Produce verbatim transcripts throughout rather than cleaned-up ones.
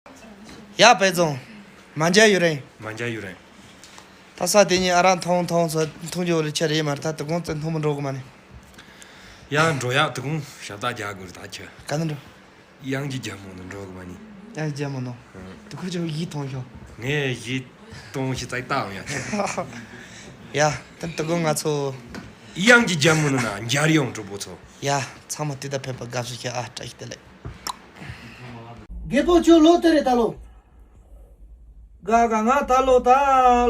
ཡ་དཔལ་བཟང་། མ་མཇལ་ཡུན་རིང་། མ་མཇལ་ཡུན་རིང་། ད་ས་དེ་གཉིས་ཨ་རག་འཐུང་འཐུང་ཚོ་འཐུང་རྒྱུ་ལ་ཆ་རེད་མ་རེད། ད་དུ་གོང་ཙམ་འཐུང་མི་འགྲོ་གི་མ་ནི། ཡ་འགྲོ་ཡ་དུ་གོང་ཞབས་ཏག་རྒྱག་དགོས་རེད་ད་ཁྱོད། ག་ནས་འགྲོ། གཡང་གི་རྒྱལ་མོ་ནས་འགྲོ་གི་མ་ནི། གཡང་གི་རྒྱལ་མོ་ནོ། ཨང་། དུ་ཁོ་ཆོ་ཡིད་ཐོང་ཤོག་ངས་ཡིད་ཐོང་ཞིག་ཙག་ཏག་ཡོང་ཡ་ཁྱོད། ཡ་ད་དུ་གོང་ང་ཚོ། གཡང་གི་རྒྱལ་མོ་ནས་ན་མཇལ་ཡོང་གྲོགས་པོ་ཚོ། ཡ་ཚང་མ་དུས་ད་ཕེབས་པ་དགའ་བསུ་ཞུ་ཨ། བཀྲ་ཤིས་བདེ་ལེགས། རྒད་པོ་ཁྱོད་ལོ་དེ་རེད་ད་ལོ། དགའ་དགའ་ང་ད་ལོ་ད་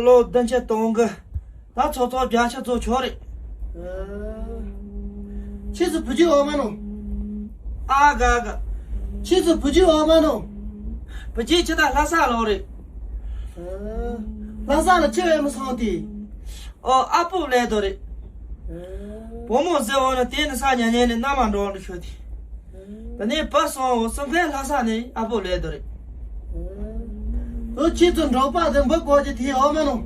ལོ་བདུན་ཅུ་སྟོང་གི། ད་ཚོ་ཚོ་བརྒྱ་ཆ་ཚོ་ཆོག་རེད། ཁྱེད་ཚོ་བུ་རྒྱུད་འོག་མ་ནོ། ཨ་དགའ་དགའ། ཁྱེད་ཚོ་བུ་རྒྱུད་འོག་མ་ནོ། བུ་རྒྱུད་ཁྱེད་ད་ལྷ་ས་ལོག་རེད། ལྷ་ས་ལ་ཁྱེད་བས་མི་སོང་དེ། ཨོ་ཨ་ཕོ་ལས་དོ་རེད། བུ་མོ་ཟེར་འོ་ན་དེ་ནི་ས་ཉ་ཉན་ནི་མནའ་མ་འགྲོ་འགྲོ་ཤོད་དེ། ད་ནི་བུ་སོང་འོ་སུམ་ཁའི་ལྷ་ས་ནི་ཨ་ཕོ་ལས་དོ་རེད། འོ་ཁྱེད་ཚོ་འབྲོག་པ་དེ་འབུ་བཀོག་གི་དེ་འོ་མ་ནོ།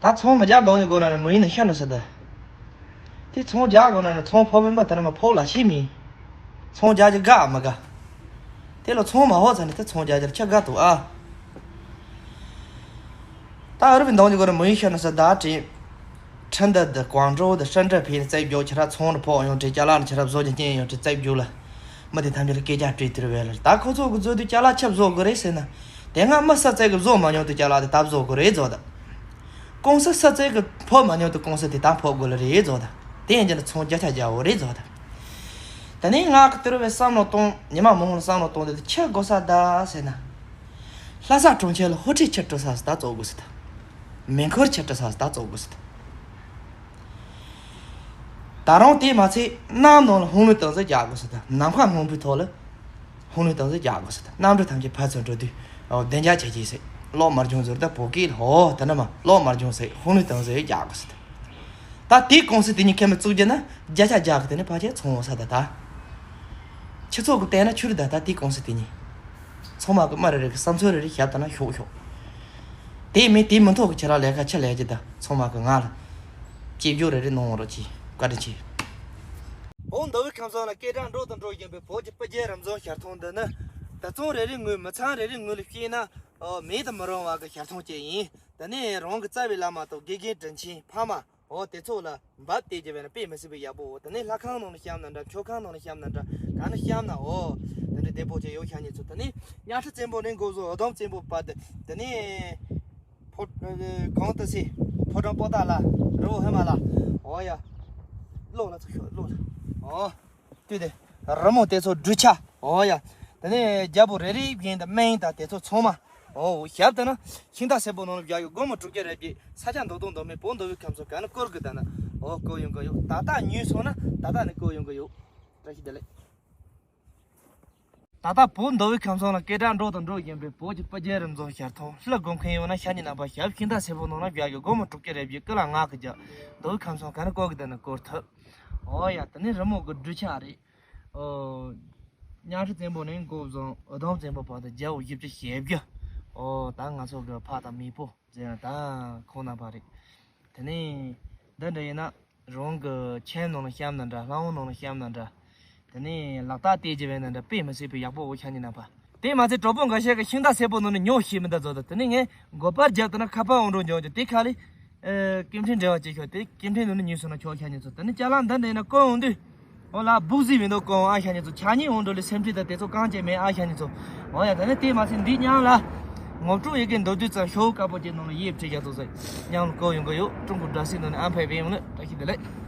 ད་ཚོང་མི་རྒྱག་གདོང་ནས་དགོས་ན་ནི་མི་ཡིན་ན་ཤ་ནི་ཟེར་ད། དེ་ཚོང་རྒྱག་དགོས་ན་ནི་ཚོང་ཕོག་མིན་པ་དེ་ནི་མ་ཕོག་ལ་ཤི་མི། ཚོང་རྒྱག་རྒྱུ་དགའ་མི་དགའ། དེ་ལ་ཚོང་མ་ཕོག་ཚར་ནི་དེ་ཚོང་རྒྱག་རྒྱུ་ཁྱི་དགའ་འདུག་ཨ། ད་ཨ་རི་བའི་གདོང་ནས་དགོས་ན་མི་ཡིན་ཤ་ནི་ཟེར་ད་དྲན། ཁྲིན་ཏུའུ་དང་ཀོང་ཀྲོའུ་དང་ཧྲིན་ཀྲིན་ཕིན་རྩེ་རྒྱུག་ཁྱེད་རང་ཚོང་རུ་ཕོག་ཡོང་དྲན་ཅ་ལག་ནི་ཁྱེད་རང་བཟོ་རྒྱུ་རྐྱེན་ཡོང་དྲན་རྩེ་རྒྱུག་ལ། མི་དེ་ཐམས་ཅད་ལ་སྐད་ཆ་དྲིས་དུས་རེ་བས་ལ་ད་ཁོ་ཚོ་གི་བཟོ་དུས་ཅ་ལག་ཆ་བཟོ་དགོས་རེད་ཟེར་ན། དེ་སྔ་མི་ས་ཚད་གི་བཟོ་མ་མྱོང་དུས་ཅ་ལག་དེ་ད་བཟོ་དགོས་རེད་བཟོ་ད། ཀུང་སི་ས་ཚད་གི་ཕོག་མ་མྱོང་དུས་ཀུང་སི་དེ་ད་ཕོག་དགོས་ལ་རེད་བཟོ་ད། དེ་ཡིན་ཀྱང་ཚོང་བརྒྱ་ཆ་བརྒྱ་འོ་རེད་བཟོ་ད། ད་ནི་ང་གི་དུས་རེ་བས་བསམ་བློ་གཏོང་ཉི་མ་མང་བོ་ལ་བསམ་བློ་གཏོང་དུས་ཆི་དགོས་ས་ད་ཟེར་ན། ལྷ་ས་གྲོང་ཁྱེར་ལ་ཧོ་ཁྲིད་ཆི་སྤྲོད་ས་ཟེར་ད་བཙོག་དགོས་ཟེར་ད། མེ་འཁོར་ཆི་སྤྲོད་ས་ཟེར་ད་བཙོག་དགོས་ཟེར་ད། ད་རུང་དེས་མ་ཚད་གནམ་ནང་ལ་ཧུང་ལུས་གཏོང་ས་རྒྱག་དགོས་ཟེར་ད། ནམ་མཁའ་སྔོན་པོའི་ཐོག་ལ་ཧུང་ལུས་གཏོང་ས་རྒྱག་དགོས་ཟེར་ད། གནམ་གྲུ་ཐམས་ཅད་ཕར་ཚུར་འགྲོ་དུས་ཨོ་བདེ་འཇགས་བྱེད་ཀྱི་ཟེར། གློག་དམར་ལྗང་ཟེར་ད་བོད་སྐད་ལ་ཧོ་ད་ནི་མ་གློག་དམར་ལྗང་ཟེར་ཧུང་ལུས་གཏོང་ས་རྒྱག་དགོས་ཟེར་ད། ད་དེའི་ཀུང་སི་དེ་གཉིས་ཁེ་མི་བཙུགས་རྒྱུ་ན་བརྒྱ་ཆ་བརྒྱ་གི་དེ་ནི་ཕལ་ཆེར་ཚོང་འོང་ས་ད་ད། ཁྱི་ཚོགས་ཀྱི་བལྟས་ན་ཆུ་རི་ད་ད་དེའི་ཀུང་སི་དེ་གཉིས། ཚང་མ་གི་སྨ་རེ་རེ་གི་བསམ་ཚུལ་རེ་རེ་ཞབས་ད་ན་ཤོག་ཤོག་དེ་མིན་དེ་མི་ཐོག་གི་ཁྱེད་རང་ལས་ཀ་ཆི་ལས་ཀྱི་ད་ཚང་མ་གི་ང་ལ་སྐྱིད་སྦྱོར་རེ་རེ་གནང་རོགས་གྱིས། བཀའ་དྲིན་ཆེ། བོད་མདོ་དབུས་ཁམས་གསུམ་ལ་སྐད་གྲགས་འགྲོ་དང་འགྲོ་བཞིན་པའི་བོད་ཀྱི་སྤུ་རྒྱལ་རབ་འཛོམས་ཞལ་ཐང་འདི་ནི། ད་ཚང་རེ་རེ་ངོས་མི་ཚང་རེ་རེ་ངོས་ལ་བཤད་ན། ཨོ་མེད་དུ་མི་རུང་བ་གི་ཞལ་ཐང་ཅིག་ཡིན། དེ་ནས་རང་གི་རྩ་བའི་བླ་མ་དང་དགེ་རྒན་དྲིན་ཆེན་ཕ་མ། ཨོ་དེ་ཚོ་ལ་འབབ་སྟེ་རྒྱུ་བས་ན་དཔེ་མི་སྲིད་པའི་ཡག་པོ། ཨོ་དེ་ནས་ལྷ་ཁང་ནང་ལ་བཤམས་ན་འདྲ། མཆོད་ཁང་ནང་ལ་བཤམས་ན་འདྲ། ག་ནས་བཤམས་ན། ཨོ་དེ་འདྲ་བདེ་པོ་ཅིག་ཡོད་ཤག་ཉིད་ཚོ། དེ་ནས་གཉའ་ཁྲི་བཙན་པོ་ནས་འགོ་བཟུང་། འུ་དུམ་བཙན་པོ་བར་དུ། དེ་ནས་ཕོ་གང་ལྟ་སྲིད་ཕོ་བྲང་པོ་ཏཱ་ལ། རི་བོ་ཧི་མ་ལ། ཨོ་ཡ། ཀློག་ལ་ཚུར་ཤོག་ཀློག་ལ། ཨོ། དུས་དེ། རི་མོ་དེ་ཚོ་སྦྲུལ་ཆ། ཨོ་ཡ། དེ་ནས་རྒྱལ་པོ་རེ་རེའི་བཞིན་དུ་སྨན་དང་དེ་ཚོ་ཚང་མ། ཨོ་ཞབས་དེ་ན་ཤིང་རྟ་སེར་པོ་ནང་ལ་བཞག་ཡོད། སྒོར་མོ་དྲུག་ཅུ་རེ་བརྒྱད། ས་ཆ་མདོ་དོན་མདོ་སྨད་བོད་མདོ་དབུས་ཁམས་གསུམ་ག་ནས་བསྐུར་གི་ད་ན། ཨོ་བསྐུར་ཡོང་གི་ཡོད། ད་ལྟ་ཉོས་སོང་ན་ད་ལྟ་ནས་བསྐུར་ཡོང་གི་ཡོད། བཀྲ་ཤིས་བདེ་ལེགས། ད་ལྟ་བོད་མདོ་དབུས་ཁམས་གསུམ་ལ་སྐད་གྲགས་འགྲོ་དང་འགྲོ་བཞིན་པའི་བོད་ཀྱི་སྤུ་རྒྱལ་རབ་འཛོམས་ཞལ་ཐང་ལ་དགོས་མཁན་ཡོད་ན་ཤ་ཉེ་རྣམ་པ་ཞབས་ཤིང་རྟ་སེར་པོ་ནང་ལ་བཞག་ཡོད། སྒོར་མོ་དྲུག་ཅུ་རེ་བརྒྱད། སྐུ་ལ་ང་གི་རྒྱ། མདོ་དབུས་ཁམས་གསུམ་ག་ནས་བསྐུར་གི་ད་ན་བསྐུར་ཐུབ། ཨོ་ཡ། དེ་ནས་རི་མོ་གི་སྦྲུལ་ཆ་རེད། ཨོ། གཉའ་ཁྲི་བཙན་པོ་ནས་འགོ་བཟུང་། འུ་དུམ་བཙན་པོ་བར་དུ་རྒྱལ་པོ་བཞི་བཅུ་ཞེ་བརྒྱད། ཨོ་ད་ང་ཚོ་གི་ཕ་དང་མེས་པོ་ཟེར་ན་ད་ཁོང་རྣམ་པ་རེད། དེ་ནས་འདི་འདྲ་ཡིན་ན་རང་གི་ཁྱིམ་ནང་ལ་བཤམས་ན་འདྲ། ལྷ་ཁང་ནང་ལ་བཤམས་ན་འདྲ། དེ་ནས་ལག་རྟགས་བལྟས་རྒྱུ་བས་ན་འདྲ། དཔེ་མི་སྲིད་པའི་ཡག་པོ། འོ་ཤ་ཉེ་རྣམ་པ། དེ་མ་ཚད་གྲོགས་པོ་འགའ་ཤས་ཀྱིས་ཤིང་རྟ་སེར་པོ་ནང་ནས་ཉོ་ཤེས་མི་འདུག་བཟོ་འདུག་དེ་ནས་ངས་མགོ་པར་བརྒྱབ་བཏང་ན་ཁ་པར་འོང་འགྲོ་འཇོག་འཇོག་དེ་ཁ་ལས། ཨེ། སྐད་འཕྲིན་འབྲེལ་བ་བྱེད་ཤོག་དེ་སྐད་འཕྲིན་ནང་ནས་ཉོས་སོང་ན་ཆོག་ཤ་ཉེ་ཚོ། དེ་ནས་ཅ་ལག་འདི་འདྲ་ཡིན་ན་བསྐུར་འོང་དུས། ཨོ་ལ་སྦུག་གཟིག་མི་འདུག་བསྐུར་འོང་ཨ་ཤ་ཉེ་ཚོ། ཆ་ཉེ་འོང་འགྲོ་ལས་སེམས་ཁྲལ་དང་དེ་ཚོ་གང་བྱས་མེད་ཨ་ཤ་ཉེ་ཚོ། ཨོ་ཡ། དེ་ནས་དེ་མ་ཚད་འདི་མཉམ་ལ། ངོ་སྤྲོད་ཡི་གེ་མདོར་བསྡུས་ཙམ་ཤོག་བུ་དཀར་པོ་ཅིག་ནང་ལ་ཡིབ་ཁྲིད་རྒྱ་ཚོ་ཟེར། མཉམ་ལ་བསྐུར་ཡོང་གི་ཡོད། ཀྲུང་གོ་འདྲ་སིག་ནང་ནས་ཨམ་ཕེ་བེ་ཡོང་ནི་བཀྲ་ཤིས་བདེ་ལེགས།